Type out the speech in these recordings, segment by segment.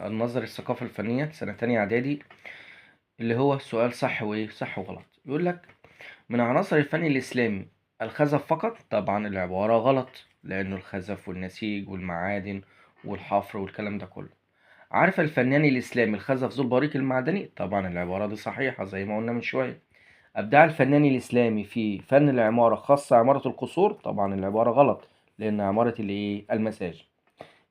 النظري الثقافة الفنية سنة تانية إعدادي، اللي هو سؤال صح وإيه صح وغلط. يقول لك من عناصر الفن الإسلامي الخزف فقط. طبعا العبارة غلط، لأنه الخزف والنسيج والمعادن والحفر والكلام ده كله. عارف الفنان الإسلامي الخزف ذو البريق المعدني؟ طبعا العبارة دي صحيحة زي ما قلنا من شوية. أبدع الفنان الإسلامي في فن العمارة خاصة عمارة القصور؟ طبعا العبارة غلط، لأن عمارة الإيه المساجد.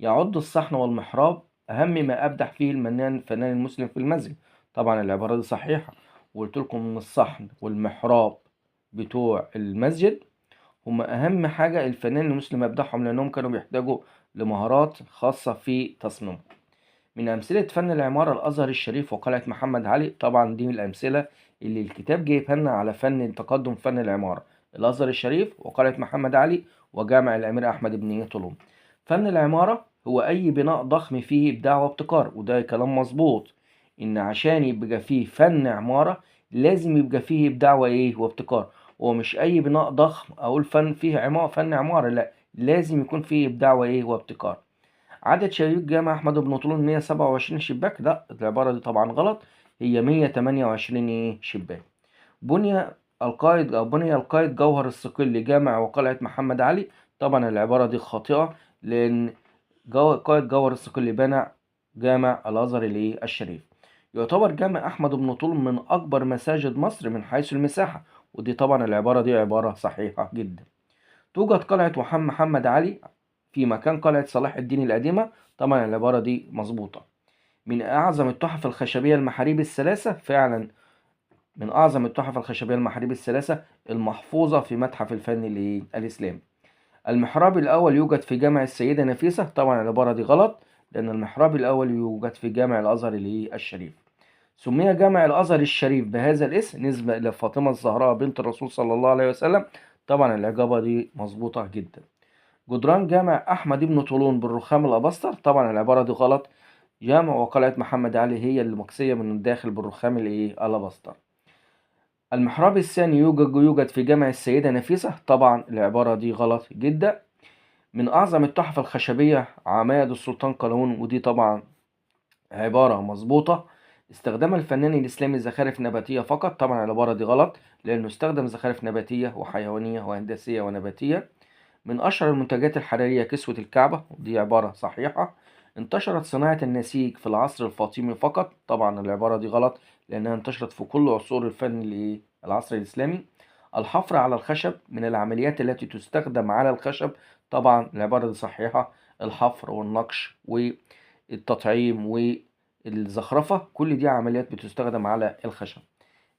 يعد الصحن والمحراب أهم ما أبدع فيه الفنان المسلم في المسجد. طبعا العبارة دي صحيحة، وقلت لكم إن الصحن والمحراب بتوع المسجد هم أهم حاجة الفنان المسلم أبدعهم، لأنهم كانوا بيحتاجوا لمهارات خاصة في تصميمهم. من أمثلة فن العمارة الأزهر الشريف وقلعة محمد علي. طبعا دي من الأمثلة اللي الكتاب جايبها لنا على فن تقدم فن العمارة، الأزهر الشريف وقلعة محمد علي وجامع الأمير أحمد بن طولون. فن العمارة هو أي بناء ضخم فيه إبداع وابتكار، وده كلام مظبوط، إن عشان يبقى فيه فن عمارة لازم يبقى فيه إبداع وإيه وابتكار. ومش أي بناء ضخم أقول فن فيه عمارة فن عمارة، لا، لازم يكون فيه إبداع وإيه وابتكار. عدد شبابيك جامع أحمد بن طولون 127 شباك. لا، العبارة دي طبعا غلط، هي 128 إيه شباك. بني القائد أو بني القائد جوهر الصقلي جامع وقلعة محمد علي. طبعا العبارة دي خاطئة، لأن قائد جوهر الصقلي بنى جامع الأزهر الإيه الشريف. يعتبر جامع أحمد بن طولون من أكبر مساجد مصر من حيث المساحة، ودي طبعا العبارة دي عبارة صحيحة جدا. توجد قلعة محمد علي في مكان قلعة صلاح الدين القديمة. طبعا العبارة دي مظبوطة. من أعظم التحف الخشبية المحاريب الثلاثة. فعلا من أعظم التحف الخشبية المحاريب الثلاثة المحفوظة في متحف الفن الإسلامي. المحراب الأول يوجد في جامع السيدة نفيسة. طبعا العبارة دي غلط، لأن المحراب الأول يوجد في جامع الأزهر الشريف. سمي جامع الأزهر الشريف بهذا الاسم نسبة إلى فاطمة الزهراء بنت الرسول صلى الله عليه وسلم. طبعا الإجابة دي مظبوطة جدا. جدران جامع أحمد بن طولون بالرخام الأبستر. طبعا العبارة دي غلط، جامع وقلعة محمد علي هي اللي مكسية من الداخل بالرخام الإيه الأبستر. المحراب الثاني يوجد في جامع السيدة نفيسة. طبعا العبارة دي غلط جدا. من أعظم التحف الخشبية عماد السلطان قلاوون، ودي طبعا عبارة مظبوطة. استخدام الفنان الإسلامي زخارف نباتية فقط. طبعا العبارة دي غلط، لأنه استخدم زخارف نباتية وحيوانية وهندسية ونباتية. من أشهر المنتجات الحرارية كسوة الكعبة، ودي عبارة صحيحة. انتشرت صناعة النسيج في العصر الفاطمي فقط. طبعا العبارة دي غلط، لأنها انتشرت في كل عصور الفن العصر الإسلامي. الحفر على الخشب من العمليات التي تستخدم على الخشب. طبعا العبارة دي صحيحة، الحفر والنقش والتطعيم والزخرفة كل دي عمليات بتستخدم على الخشب.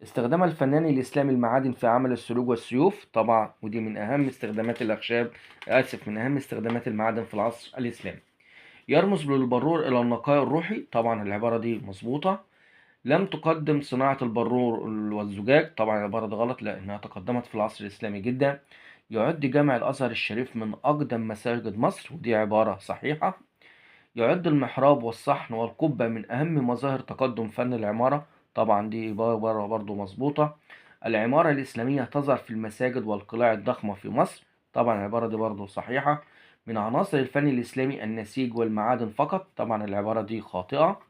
استخدام الفنان الإسلامي المعادن في عمل السلوك والسيوف. طبعا ودي من أهم استخدامات الأخشاب، آسف، من أهم استخدامات المعادن في العصر الإسلامي. يرمز للبرور إلى النقاء الروحي. طبعا العبارة دي مظبوطة. لم تقدم صناعة البرور والزجاج. طبعا العبارة دي غلط، لأنها تقدمت في العصر الإسلامي جدا. يعد جامع الأزهر الشريف من أقدم مساجد مصر، ودي عبارة صحيحة. يعد المحراب والصحن والقبة من أهم مظاهر تقدم فن العمارة. طبعا دي عبارة برضو مظبوطة. العمارة الإسلامية تظهر في المساجد والقلاع الضخمة في مصر. طبعا العبارة دي برضو صحيحة. من عناصر الفن الإسلامي النسيج والمعادن فقط. طبعا العبارة دي خاطئة.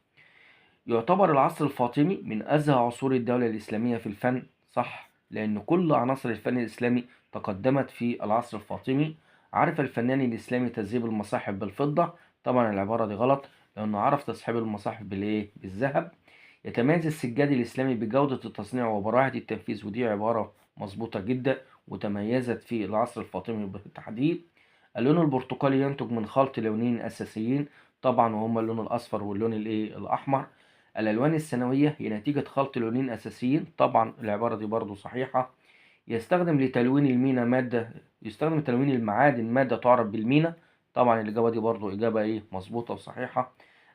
يعتبر العصر الفاطمي من أزهى عصور الدولة الإسلامية في الفن. صح، لأن كل عناصر الفن الإسلامي تقدمت في العصر الفاطمي. عرف الفنان الإسلامي تذهيب المصاحف بالفضة. طبعا العبارة دي غلط، لأنه عرف تصحيب المصاحف بالإيه؟ بالذهب. يتميز السجاد الإسلامي بجودة التصنيع وبراعة التنفيذ، ودي عبارة مظبوطة جدا وتميزت في العصر الفاطمي بالتحديد. اللون البرتقالي ينتج من خلط لونين أساسيين، طبعا وهما اللون الأصفر واللون الإيه الأحمر. الألوان الثانوية هي نتيجة خلط لونين أساسيين. طبعا العبارة دي برضو صحيحة. يستخدم لتلوين المينا مادة، يستخدم تلوين المعادن مادة تعرف بالمينا. طبعا الإجابة دي برضو إجابة إيه مظبوطة وصحيحة.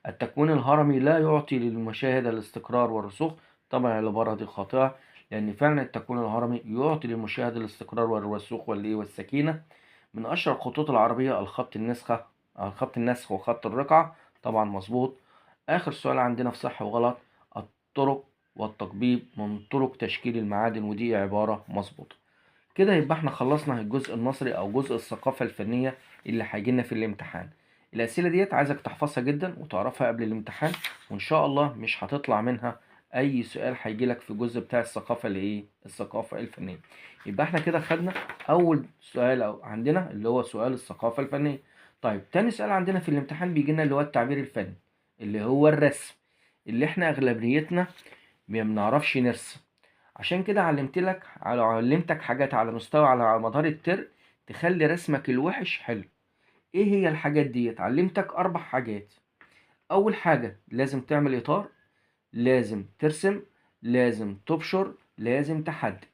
التكوين الهرمي لا يعطي للمشاهد الاستقرار والرسوخ. طبعا العبارة دي خاطئة، لأن فعلا التكوين الهرمي يعطي للمشاهد الاستقرار والرسوخ والإيه والسكينة. من أشهر الخطوط العربية الخط النسخة، الخط النسخ وخط الرقعة. طبعا مظبوط. آخر سؤال عندنا في صح وغلط، الطرق والتقبيب من طرق تشكيل المعادن، ودي عبارة مظبوطة. كده يبقى احنا خلصنا الجزء النصري أو جزء الثقافة الفنية اللي هيجيلنا في الامتحان. الأسئلة ديت عايزك تحفظها جدا وتعرفها قبل الامتحان، وإن شاء الله مش هتطلع منها أي سؤال هيجي لك في الجزء بتاع الثقافة الإيه؟ الثقافة الفنية. يبقى إحنا كده خدنا أول سؤال عندنا اللي هو سؤال الثقافة الفنية. طيب تاني سؤال عندنا في الامتحان بيجي لنا اللي هو التعبير الفني، اللي هو الرسم، اللي إحنا أغلبيتنا ما بنعرفش نرسم. عشان كده علمتك حاجات على مستوى على مدار الترم تخلي رسمك الوحش حلو. ايه هي الحاجات ديت؟ علمتك 4 حاجات. اول حاجة لازم تعمل اطار، لازم ترسم، لازم تبشر، لازم تحدد.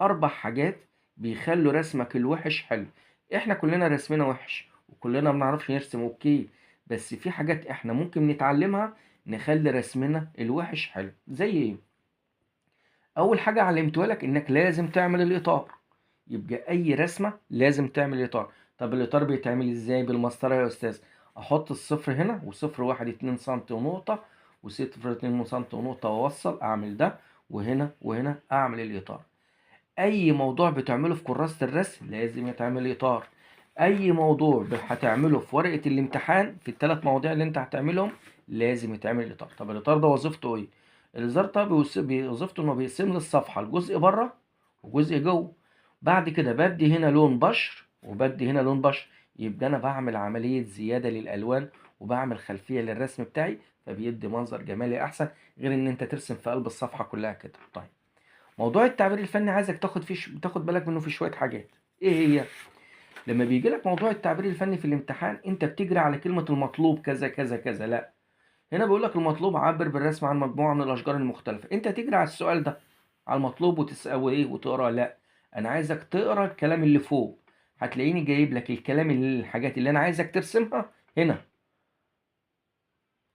4 حاجات بيخلوا رسمك الوحش حلو. احنا كلنا رسمنا وحش وكلنا ما بنعرفش نرسم، okay، بس في حاجات احنا ممكن نتعلمها نخلي رسمنا الوحش حلو. زي ايه؟ اول حاجة علمتها لك انك لازم تعمل الاطار. يبقى اي رسمة لازم تعمل اطار. طب الاطار بيتعمل ازاي؟ بالمسطرة يا استاذ. احط الصفر هنا وصفر واحد اتنين سنتي ونقطة، وصفر اتنين سنتي ونقطة، واوصل اعمل ده، وهنا وهنا اعمل الاطار. اي موضوع بتعمله في كراسة الرسم لازم يتعمل اطار. اي موضوع هتعمله في ورقة الامتحان في الثلاث مواضيع اللي انت هتعملهم لازم يتعمل الاطار. طب الاطار ده وظيفته ايه؟ الاطار ده وظيفته انه بيقسم لي الصفحة لجزء بره وجزء جوه. بعد كده بدي هنا لون بشر وبدي هنا لون بشر، يبقى انا بعمل عملية زيادة للالوان وبعمل خلفية للرسم بتاعي، فبيدي منظر جمالي احسن، غير ان انت ترسم في قلب الصفحة كلها كده. طيب موضوع التعبير الفني عايزك تاخد بالك منه في شوية حاجات. ايه هي؟ لما بيجي لك موضوع التعبير الفني في الامتحان انت بتجري على كلمة المطلوب كذا كذا كذا، لا، هنا بيقول لك المطلوب عبر بالرسم عن مجموعة من الاشجار المختلفة. انت تجري على السؤال ده على المطلوب وتسأل ايه وتقرا، لا، انا عايزك تقرا الكلام اللي فوق. هتلاقيني جايب لك الكلام اللي الحاجات اللي انا عايزك ترسمها هنا،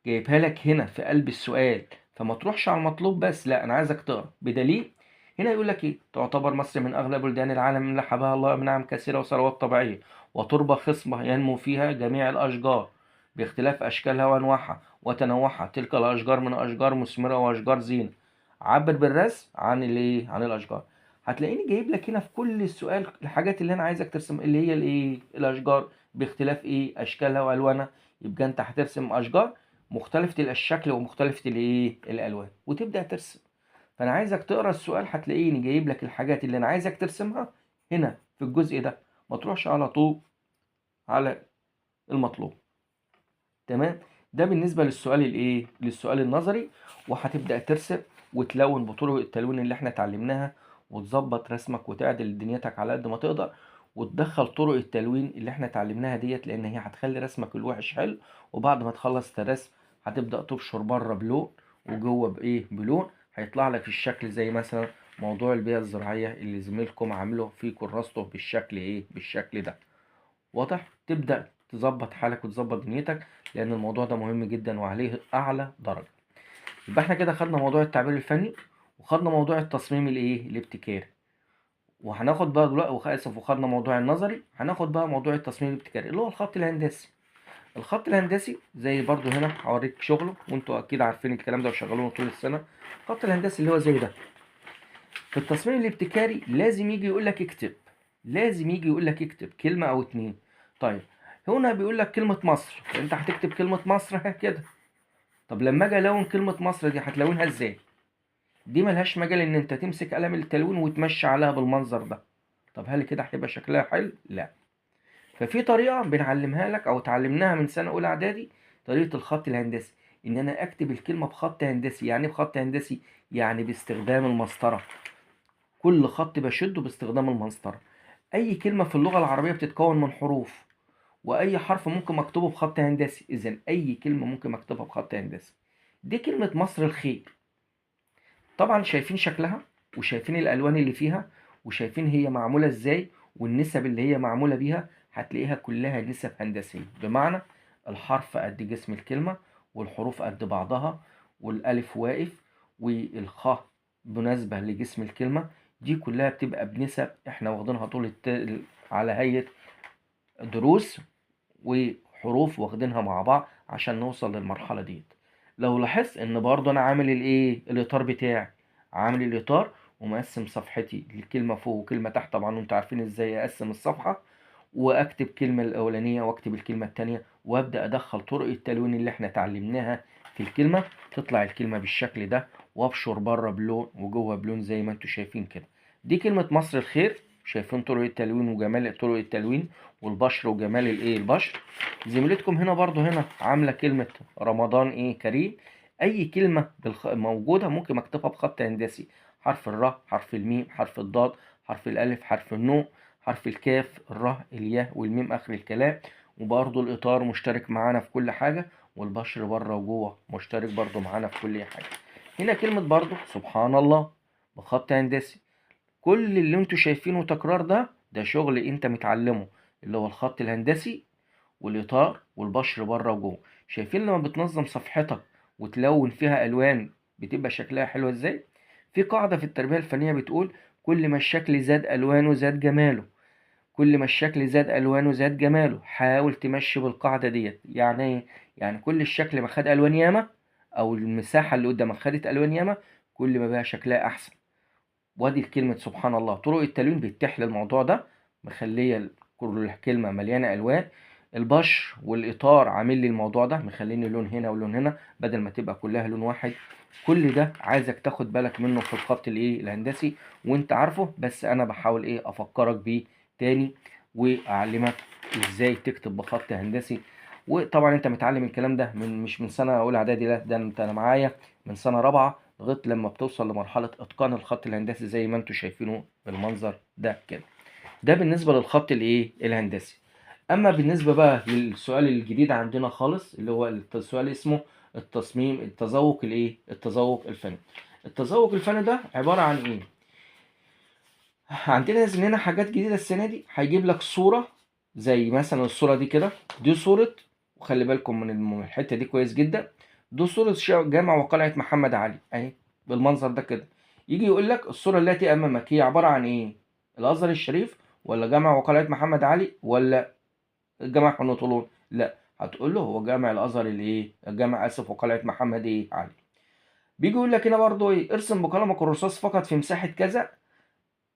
جايبها لك هنا في قلب السؤال، فما تروحش على المطلوب بس، لا، انا عايزك تقرا. بدليل هنا يقول لك ايه؟ تعتبر مصر من اغلى بلدان العالم من لحبها الله منعم كثيرة وثروات طبيعية وتربه خصبة ينمو فيها جميع الاشجار باختلاف اشكالها وانواعها وتنوعها، تلك الاشجار من اشجار مثمرة واشجار زينة. عبر بالرسم عن الايه؟ عن الاشجار. هتلاقيني جايب لك هنا في كل السؤال الحاجات اللي انا عايزك ترسم، اللي هي الايه؟ الاشجار باختلاف ايه؟ اشكالها والوانها. يبقى انت هترسم اشجار مختلفة الشكل ومختلفة الايه؟ الالوان، وتبدا ترسم. فانا عايزك تقرا السؤال، هتلاقيني جايب لك الحاجات اللي انا عايزك ترسمها هنا في الجزء ده، ما تروحش على طول على المطلوب. تمام؟ ده بالنسبة للسؤال الايه؟ للسؤال النظري. وهتبدا ترسم وتلون بطرق التلوين اللي احنا اتعلمناها، وتظبط رسمك وتعدل دنيتك على قد ما تقدر، وتدخل طرق التلوين اللي احنا اتعلمناها ديت، لان هي هتخلي رسمك الوحش حلو. وبعد ما تخلص الرسم هتبدا تبشر بره بلون وجوه بايه؟ بلون، هيطلع لك الشكل زي مثلا موضوع البيئة الزراعية اللي زميلكم عامله في كراسته بالشكل ايه؟ بالشكل ده. واضح؟ تبدا تظبط حالك وتظبط دنيتك، لان الموضوع ده مهم جدا وعليه اعلى درجه. يبقى احنا كده خدنا موضوع التعبير الفني، وخدنا موضوع التصميم الايه؟ الابتكاري. وهناخد بقى دلوقتي، اسف، وخدنا موضوع النظري، هناخد بقى موضوع التصميم الابتكاري اللي هو الخط الهندسي. الخط الهندسي زي برضو هنا هوريك شغله، وانتوا اكيد عارفين الكلام ده وشغلونه طول السنة. الخط الهندسي اللي هو زي ده. في التصميم الابتكاري لازم يجي يقول لك اكتب، لازم يجي يقول لك اكتب كلمة او اتنين. طيب هنا بيقول لك كلمة مصر، انت هتكتب كلمة مصر كده. طب لما اجي الون كلمة مصر دي هتلونها ازاي؟ دي ملهاش مجال ان انت تمسك قلم التلوين وتمشي عليها بالمنظر ده. طب هل كده هيبقى شكلها حلو؟ لا. ففي طريقه بنعلمها لك او اتعلمناها من سنة اولى اعدادي، طريقه الخط الهندسي، ان انا اكتب الكلمة بخط هندسي. يعني ايه بخط هندسي؟ يعني باستخدام المسطره. كل خط بشده باستخدام المسطره. اي كلمة في اللغة العربية بتتكون من حروف، واي حرف ممكن اكتبه بخط هندسي. اذا اي كلمة ممكن اكتبها بخط هندسي. دي كلمة مصر الخير. طبعا شايفين شكلها وشايفين الالوان اللي فيها وشايفين هي معمولة ازاي والنسب اللي هي معمولة بيها، هتلاقيها كلها نسب هندسية، بمعنى الحرف قد جسم الكلمة والحروف قد بعضها والالف واقف والخاء مناسبة لجسم الكلمة. دي كلها بتبقى بنسب احنا واخدينها طول على هيئة دروس وحروف واخدينها مع بعض عشان نوصل للمرحلة ديت. لو لاحظت ان برضه انا عامل الايه؟ الاطار بتاعي، عامل الاطار ومقسم صفحتي لكلمة فوق وكلمه تحت. طبعا انتوا عارفين ازاي اقسم الصفحة، واكتب كلمة الاولانية واكتب الكلمة الثانية وابدا ادخل طرق التلوين اللي احنا اتعلمناها في الكلمة، تطلع الكلمة بالشكل ده، وابشر بره بلون وجوه بلون زي ما انتم شايفين كده. دي كلمة مصر الخير، شايفين طرق التلوين وجمال طرق التلوين والبشر وجمال الايه البشر. زميلتكم هنا برضو هنا عامله كلمة رمضان ايه كريم. اي كلمة موجودة ممكن اكتبها بخط هندسي، حرف الراء، حرف الميم، حرف الضاد، حرف الالف، حرف النون، حرف الكاف، الراء، الياء والميم اخر الكلام. وبرضو الاطار مشترك معانا في كل حاجة، والبشر بره وجوه مشترك برضو معانا في كل حاجة. هنا كلمة برضو سبحان الله بخط هندسي. كل اللي انتوا شايفينه تكرار ده شغل انت متعلمة، اللي هو الخط الهندسي والاطار والبشر بره وجوه. شايفين لما بتنظم صفحتك وتلون فيها الوان بتبقى شكلها حلو ازاي؟ في قاعدة في التربية الفنية بتقول كل ما الشكل زاد الوانه زاد جماله، كل ما الشكل زاد الوانه زاد جماله. حاول تمشي بالقاعدة ديت. يعني ايه؟ يعني كل الشكل ما خد الوان ياما، او المساحة اللي قدامك خدت الوان ياما، كل ما بقى شكلها احسن. وادي كلمة سبحان الله، طرق التلوين بتتيح للموضوع ده، مخليه كل كلمة مليانة الوان. البشر والاطار عامل لي الموضوع ده، مخليني لون هنا ولون هنا بدل ما تبقى كلها لون واحد. كل ده عايزك تاخد بالك منه في الخط الايه الهندسي، وانت عارفه، بس انا بحاول ايه افكرك بيه تاني واعلمك ازاي تكتب بخط هندسي. وطبعا انت متعلم الكلام ده من مش من سنة اولى اعدادي، لا ده انت انا معايا من سنة رابعه لغاية لما بتوصل لمرحلة اتقان الخط الهندسي زي ما انتم شايفينه بالمنظر ده كده. ده بالنسبة للخط الايه الهندسي. اما بالنسبة بقى للسؤال الجديد عندنا خالص، اللي هو السؤال اسمه التصميم التذوق الايه التذوق الفني. التذوق الفني ده عبارة عن ايه؟ عندنا نازل لنا حاجات جديدة السنة دي. هيجيب لك صوره زي مثلا الصورة دي كده، دي صوره، وخلي بالكم من الحتة دي كويس جدا، دي صوره جامع وقلعه محمد علي اهي بالمنظر ده كده. يجي يقول لك الصورة التي امامك هي عبارة عن ايه؟ الازهر الشريف ولا جامع وقلعه محمد علي ولا جامع حنو طولون؟ لا، هتقول له هو جامع الازهر الايه، جامع اسف وقلعه محمد ايه علي. بيجي يقول لك هنا برضو ايه، ارسم بقلمك الرصاص فقط في مساحة كذا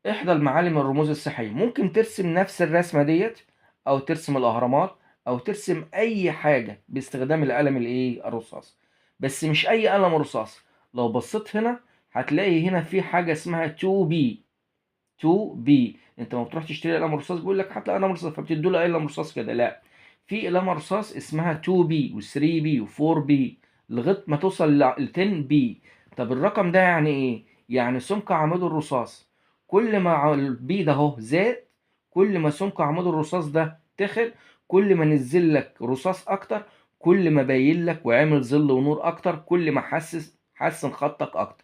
احدى المعالم الرموز السياحية. ممكن ترسم نفس الرسمة ديت، او ترسم الاهرامات، او ترسم اي حاجة باستخدام القلم الايه الرصاص، بس مش اي قلم رصاص. لو بصيت هنا هتلاقي هنا في حاجة اسمها 2B. 2B، انت ما بتروح تشتري قلم رصاص بيقول لك هات قلم رصاص، فبتدي له قلم رصاص كده. لا، في قلم رصاص اسمها 2B و3B و4B لغاية ما توصل ل 10B. طب الرقم ده يعني ايه؟ يعني سمك عمود الرصاص. كل ما ال B ده اهو زاد، كل ما سمك عمود الرصاص ده تخن، كل ما نزل لك رصاص اكتر، كل ما باين لك وعمل ظل ونور اكتر، كل ما حسن خطك اكتر.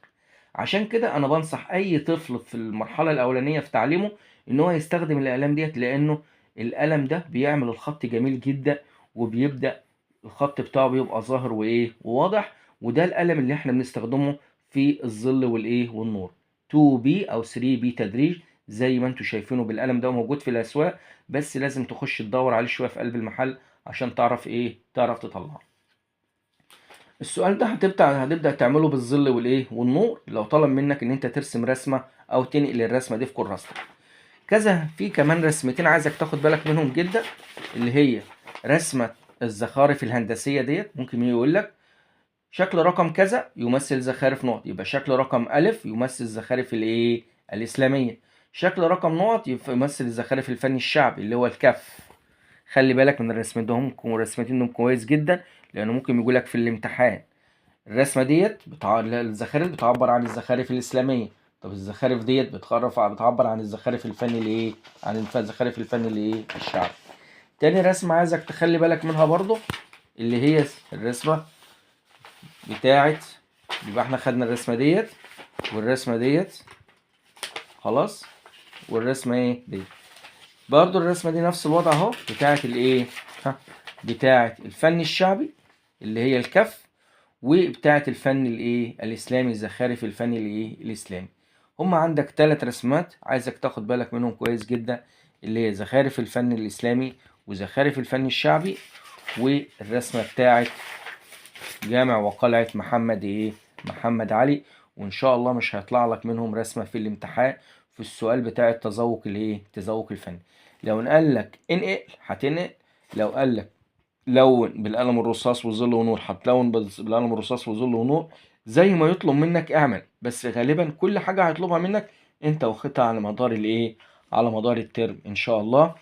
عشان كده انا بنصح اي طفل في المرحلة الاولانية في تعليمه ان هو يستخدم الاقلام ديت، لانه القلم ده بيعمل الخط جميل جدا، وبيبدا الخط بتاعه بيبقى ظاهر وايه وواضح. وده القلم اللي احنا بنستخدمه في الظل والايه والنور، 2B او 3B تدريج زي ما انتم شايفينه بالقلم ده، موجود في الاسواق، بس لازم تخش تدور عليه شوية في قلب المحل عشان تعرف ايه، تعرف تطلعه. السؤال ده هتبدا تعمله بالظل والايه والنور، لو طلب منك ان انت ترسم رسمه او تنقل الرسمة دي في كراستك. كذا في كمان رسمتين عايزك تاخد بالك منهم جدا، اللي هي رسمه الزخارف الهندسية ديت. ممكن يقول لك شكل رقم كذا يمثل زخارف نقط، يبقى شكل رقم ألف يمثل زخارف الايه الإسلامية، شكل رقم نقط يمثل الزخارف الفني الشعبي اللي هو الكف. خلي بالك من الرسمتين دول، الرسمتين دول كويس جدا، لأنه ممكن يقول لك في الامتحان الرسمة ديت الزخارف بتعبر عن الزخارف الإسلامية، طب الزخارف ديت بتعبر عن الزخارف الفني الايه، عن الزخارف الفني الايه الشعبي. تاني رسمة عايزك تخلي بالك منها برضو اللي هي الرسمة بتاعت، يبقى احنا خدنا الرسمة ديت والرسمة ديت خلاص، والرسمة ايه ديت برضو، الرسمة دي نفس الوضع اهو، بتاعت الايه بتاعت الفن الشعبي اللي هي الكف، وبتاعت الفن الايه الاسلامي، الزخارف الفني الايه الاسلامي. هما عندك 3 رسمات عايزك تاخد بالك منهم كويس جدا، اللي هي زخارف الفن الاسلامي وزخارف الفن الشعبي، والرسمة بتاعت جامع وقلعة محمد ايه محمد علي. وان شاء الله مش هيطلع لك منهم رسمة في الامتحان في السؤال بتاع التذوق الايه التذوق الفني. لو قال لك انقل هتنقل، لو قال لك لون بالقلم الرصاص وظل ونور هتلون بالقلم الرصاص وظل ونور، زي ما يطلب منك اعمل، بس غالبا كل حاجة هيطلبها منك انت واخدها على مدار الايه، على مدار الترم ان شاء الله.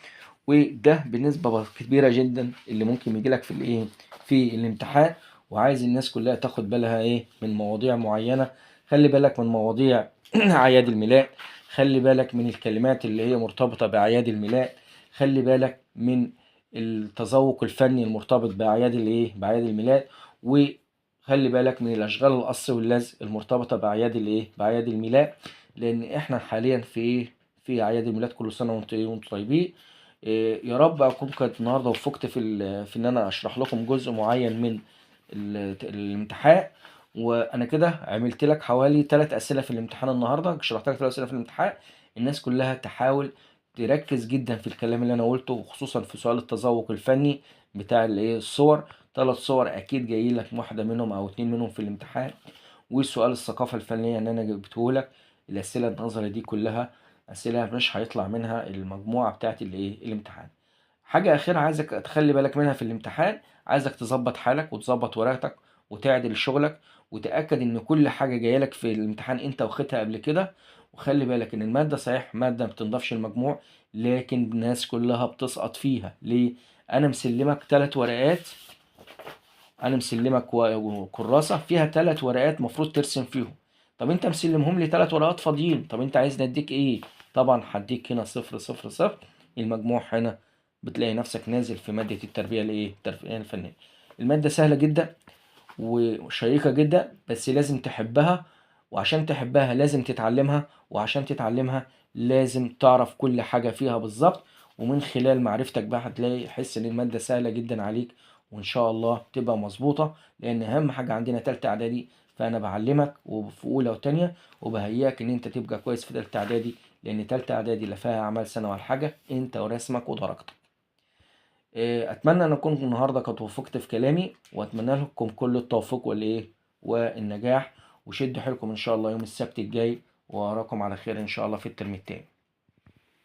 وده بنسبة كبيرة جدا اللي ممكن يجيلك في الايه، في الامتحان. وعايز الناس كلها تاخد بالها ايه من مواضيع معينة. خلي بالك من مواضيع اعياد الميلاد، خلي بالك من الكلمات اللي هي مرتبطة بأعياد الميلاد، خلي بالك من التذوق الفني المرتبط بأعياد الايه، بأعياد الميلاد، وخلي بالك من الأشغال القص واللزق المرتبطة بأعياد الايه، بأعياد الميلاد، لأن احنا حاليا في ايه، في أعياد الميلاد. كل سنة وانتم ايه، وانتم طيبين. يا رب اكون كنت النهارده وفقت في ان انا اشرح لكم جزء معين من الامتحان. وانا كده عملت لك حوالي 3 اسئله في الامتحان النهارده، شرحت لك 3 اسئله في الامتحان. الناس كلها تحاول تركز جدا في الكلام اللي انا قلته، وخصوصا في سؤال التذوق الفني بتاع الايه، الصور. 3 صور اكيد جاي لك واحده منهم او 2 منهم في الامتحان. وسؤال الثقافه الفنيه اللي انا جبته لك، الاسئله النظري دي كلها اسئله مش هيطلع منها المجموعه بتاعت الايه، الامتحان. حاجه اخيره عايزك تخلي بالك منها في الامتحان، عايزك تظبط حالك وتظبط ورقتك وتعدل شغلك، وتأكد ان كل حاجة جاية لك في الامتحان انت واخدها قبل كده. وخلي بالك ان المادة صحيح مادة ما بتنضفش المجموع، لكن الناس كلها بتسقط فيها. ليه؟ انا مسلمك 3 ورقات، انا مسلمك كراسة فيها 3 ورقات مفروض ترسم فيهم. طب انت مسلمهم لي 3 ورقات فاضيين، طب انت عايزني اديك ايه؟ طبعا هديك هنا 0 0 0، المجموع هنا بتلاقي نفسك نازل في مادة التربية الايه، التربية الفنية. المادة سهلة جدا وشيقة جدا، بس لازم تحبها، وعشان تحبها لازم تتعلمها، وعشان تتعلمها لازم تعرف كل حاجة فيها بالظبط. ومن خلال معرفتك بقى هتلاقي حس ان المادة سهلة جدا عليك، وان شاء الله تبقى مظبوطة. لان اهم حاجة عندنا تالتة اعدادي، فانا بعلمك وفي اولى وتانية وبهيئك ان انت تبقى كويس في تالتة اعدادي، لان تالتة اعدادي لا فيها اعمال سنة ولا حاجة، انت ورسمك ودرجتك. اتمنى ان اكون النهارده قد وفقت في كلامي، واتمنى لكم كل التوفيق والنجاح، وشدوا حيلكم ان شاء الله يوم السبت الجاي، واراكم على خير ان شاء الله في الترم التاني.